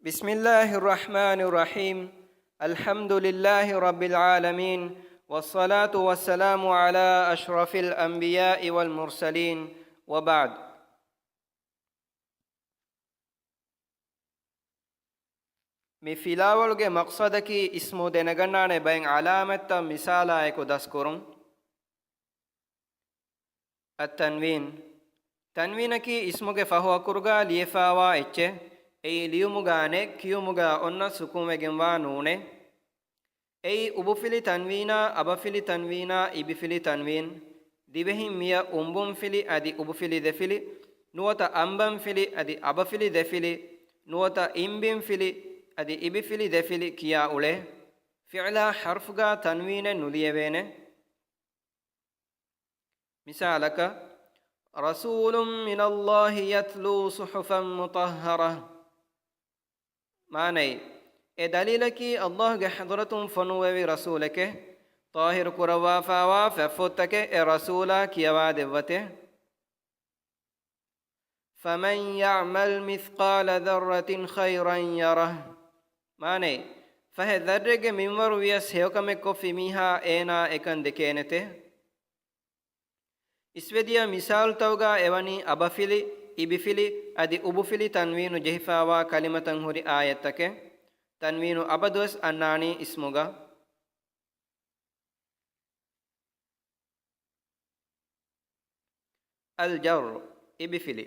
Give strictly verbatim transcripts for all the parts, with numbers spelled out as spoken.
بسم الله الرحمن الرحيم. الحمد لله رب العالمين، والصلاة والسلام على أشرف الأنبياء والمرسلين، وبعد. މި ފިލާވަޅުގެ މަޤްޞަދަކީ އިސްމު ދެނެގަންނާނެ ބައެއް ޢަލާމަތްތައް މިސާލާއެކު ދަސްކުރުން. އައްތަންވީން. ތަންވީނަކީ އިސްމުގެ ފަހު އަކުރުގަ ލިޔެފާވާ އެއްޗެއް. އެއީ ލިޔުމުގާ ނެ، ކިޔުމުގާ އޮންނަ ސުކޫންވެގެންވާ ނޫނެއް. އެއީ އުބުފިލި ތަންވީނާ، އަބަފިލި ތަންވީނާ، އިބިފިލި ތަންވީން. ދިވެހިން މިއަށް އުނބުންފިލި އަދި އުބުފިލި ދެފިލި، ނުވަތަ އަނބަންފިލި އަދި އަބަފިލި ދެފިލި، ނުވަތަ އިނބިންފިލި އަދި އިބިފިލި ދެފިލި ކިޔާ އުޅޭ. ފިޢުލާ ޙަރުފުގާ ތަންވީނެއް ނުލިޔެވޭނެ. މިސާލަކަށް، رسول من الله يتلو صحفا مطهرة. މާނައީ، އެ ދަލީލަކީ ﷲ ގެ ޙަޟްރަތުން ފޮނުއްވެވި ރަސޫލެކޭ، ޠާހިރު ކުރައްވާފާވާ ފަތްފޮތްތަކެއް އެ ރަސޫލާ ކިޔަވާދެއްވަތޭ. فمن يعمل مثقال ذرة خيرا يره. މާނައީ، ފަހެ ޛައްރެއްގެ މިންވަރު ވިޔަސް ހެޔޮކަމެއް ކޮށްފި މީހާ އޭނާ އެކަން ދެކޭނެތޭ. އިސްވެދިޔަ މިސާލުތަކުގާ އެވަނީ އަބަފިލި، އިބިފިލި އަދި އުބުފިލި ތަންވީނު ޖެހިފާވާ ކަލިމަތައް ހުރި އާޔަތްތަކެއް. ތަންވީނު އަބަދުވެސް އަންނާނީ އިސްމުގަ. އަލްޖައްރު، އިބިފިލި.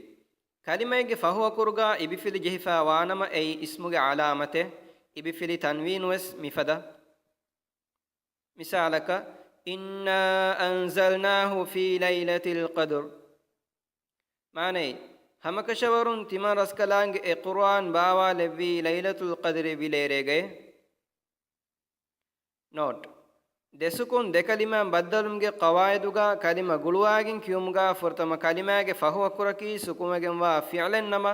ކަލިމައެއްގެ ފަހު އަކުރުގާ އިބިފިލި ޖެހިފާ ވާނަމަ އެއީ އިސްމުގެ ޢަލާމަތެއް. އިބިފިލި ތަންވީނުވެސް މިފަދަ. މިސާލަކަށް، إنا أنزلناه في ليلة القدر. މާނައީ، ހަމަކަށަވަރުން ތިމަން ރަސްކަލާނގެ އެ ޤުރުއާން ބާވާލެއްވީ ލައިލަތުލް ޤަދްރި ވިލޭރޭގައޭ. ނޯޓް. ދެސުކުން ދެކަލިމާ ބައްދަލުމުގެ ޤަވާއިދުގާ ކަލިމަ ގުޅުވާގެން ކިޔުމުގާ ފުރަތަމަ ކަލިމާގެ ފަހު އަކުރަކީ ސުކުންވެގެންވާ ފިޢުލެއްނަމަ،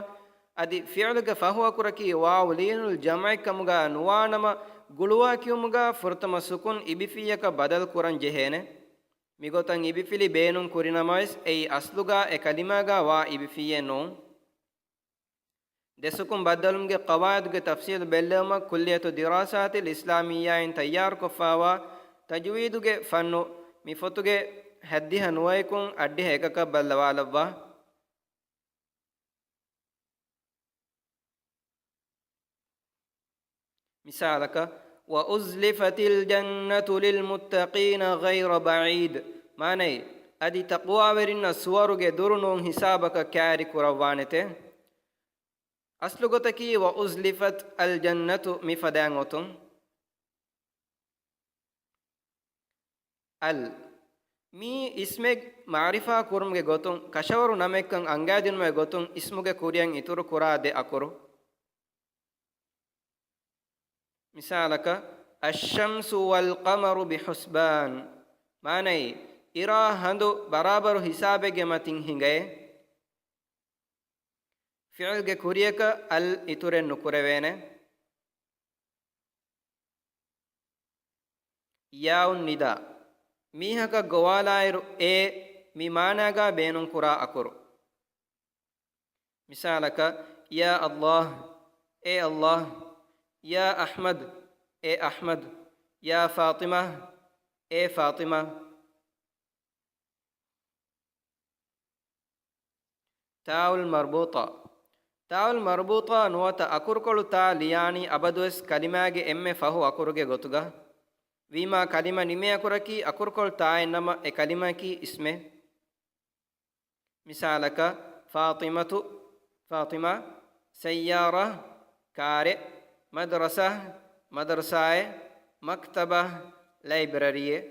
އަދި ފިޢުލުގެ ފަހު އަކުރަކީ ވާވު ލީނުލް ޖަމްޢެއްކަމުގާ ނުވާނަމަ، ގުޅުވާ ކިޔުމުގާ ފުރަތަމަ ސުކުން އިބިފިއްޔަކަށް ބަދަލު ކުރަން ޖެހޭނެ. މިގޮތަށް އިބިފިލި ބޭނުން ކުރިނަމަވެސް، އެއީ އަސްލުގާ އެ ކަލިމާގާ ވާ އިބިފިއްޔެއް ނޫން. ދެސުކުން ބައްދަލުމުގެ ޤަވާއިދުގެ ތަފްޞީލު ބެއްލެވުމަށް ކުއްލިއްޔަތު ދިރާސާތިލް އިސްލާމިއްޔާއިން ތައްޔާރުކޮށްފާވާ ތަޖުވީދުގެ ފަންނު މި ފޮތުގެ ހައްދިހަ ނުވައަކުން އައްޑިހަ އެކަކަށް ބައްލަވާލައްވާ. މިސާލަކަށް، وأزلفت الجنة للمتقين غير بعيد. މާނައީ، އަދި ތަޤްވާވެރިންނަށް ސުވަރުގެ ދުރު ނޫން ހިސާބަކަށް ކައިރި ކުރައްވާނެތޭ. އަސްލު ގޮތަކީ، وأزلفت الجنة މިފަދައިން އޮތުން. އަލް. މީ އިސްމެއް މަޢުރިފާ ކުރުމުގެ ގޮތުން، ކަށަވަރު ނަމެއްކަން އަންގައިދިނުމުގެ ގޮތުން އިސްމުގެ ކުރިއަށް އިތުރު ކުރާ ދެ އަކުރު. މިސާލަކަށް، الشمس والقمر بحسبان. މާނައީ، އިރާ ހަނދު ބަރާބަރު ހިސާބެއްގެ މަތިން ހިނގައޭ. ފިޢުލްގެ ކުރިޔަކަށް އަލް އިތުރެއް ނުކުރެވޭނެ. ޔާއުން ނިދާ. މީހަކަށް ގޮވާލާއިރު އޭ މި މާނާގާ ބޭނުންކުރާ އަކުރު. މިސާލަކަށް، يا الله، އޭ ﷲ، يا أحمد، އޭ އަޙްމަދު، يا فاطمة، އޭ ފާޠިމާ. ތާއުލް މަރްބޫޠާ. ތާއުލް މަރްބޫޠާ ނުވަތަ އަކުރުކޮޅު ތާ ލިޔާނީ އަބަދުވެސް ކަލިމާގެ އެންމެ ފަހު އަކުރުގެ ގޮތުގަ. ވީމާ ކަލިމަ ނިމޭ އަކުރަކީ އަކުރުކޮޅު ތާއެއް ނަމަ، އެ ކަލިމައަކީ އިސްމެއް. މިސާލަކަށް، ފާޠިމަތު، ފާޠިމާ، ސައްޔާރާ، ކާރެއް، މަދްރަސާ، މަދްރަސާއެއް، މަކްތަބާ، ލައިބްރަރީއެއް.